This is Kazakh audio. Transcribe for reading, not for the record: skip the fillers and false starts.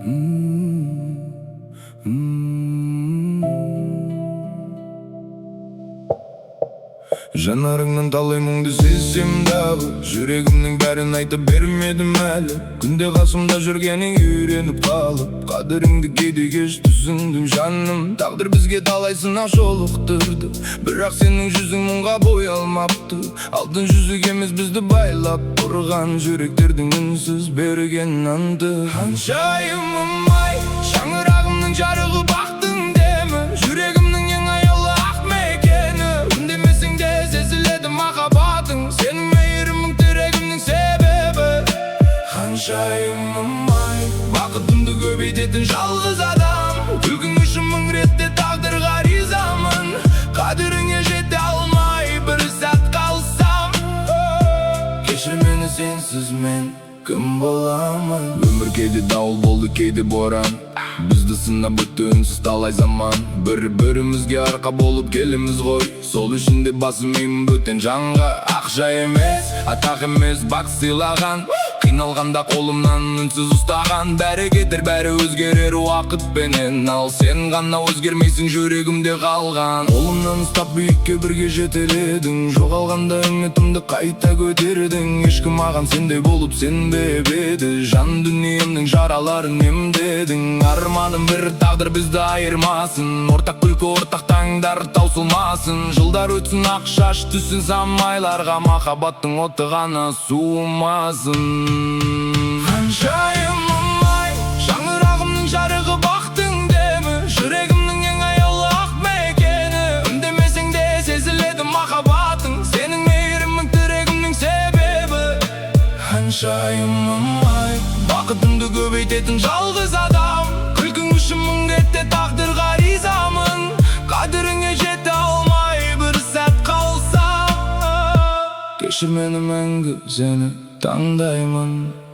М, м. Жанарыңнан талай мұңды сезсем дағы, жүрегімнің бәрін айтып бермедім әлі. Күнде қасымда жүргенің үйреніп қалып, қадіріңді кейде кеш түсіндім, жаным. Тағдыр бізге талай сынақ жолықтырды, бірақ сенің жүзің мұңға боялмапты. Алтын жүзік емес бізді байлап тұрған, жүректердің үнсіз берген анты. Ханшайымым ай, шаңырағымның жарығы, бақтың демі, жүрегімнің ең аяулы ақ мекені. Үндемесең де сезіледі махаббатың, сенің мейірімің тірегімнің себебі. Ханшайымым ай, бақытымды көбейтетін жалғыз адам. Күлкің үшін мың ретте тағдырға ризамын. Қадіріңе жете алмай бір сәт қалсам, кешір мені, сенсіз мен кім боламын? Өмір кейде дауыл болды, кейде боран. Бізді сынап өтті үнсіз талай заман. Бір бірімізге арқа болып келеміз ғой, сол үшін де басым имеймін бөтен жанға. Ақша емес, атақ емес бақ сыйлаған, қиналғанда қолымнан үнсіз ұстаған. Бәрі кетер, бәрі өзгерер уақытпенен, ал сен ғана өзгермейсің, жүрегімде қалған. Қолымнан ұстап, биікке бірге жетеледің, жоғалғанда үмітімді қайта көтердің. Ешкім маған сендей болып сенбеп еді, жан дүниемнің жараларын емдедің. Арманым бір: тағдыр бізді айырмасын, ортақ күлкі, ортақ таңдар таусылмасын. Жылдар өтсін, ақ шаш түссін самайларға, махаббаттың оты ғана суымасын. Ханшайымым ай, шаңырағымның жарығы, бақтың демі, жүрегімнің ең аяулы ақ мекені. Үндемесең де сезіледі махаббатың, сенің мейірімің тірегімнің себебі. Ханшайымым ай, бақытымды көбейтетін жалғыз адам. Күлкің үшін мың ретте тағдырға ризамын. Қадіріңе жете алмай бір сәт қалсам, кешір мені, мәңгі сені таңдаймын.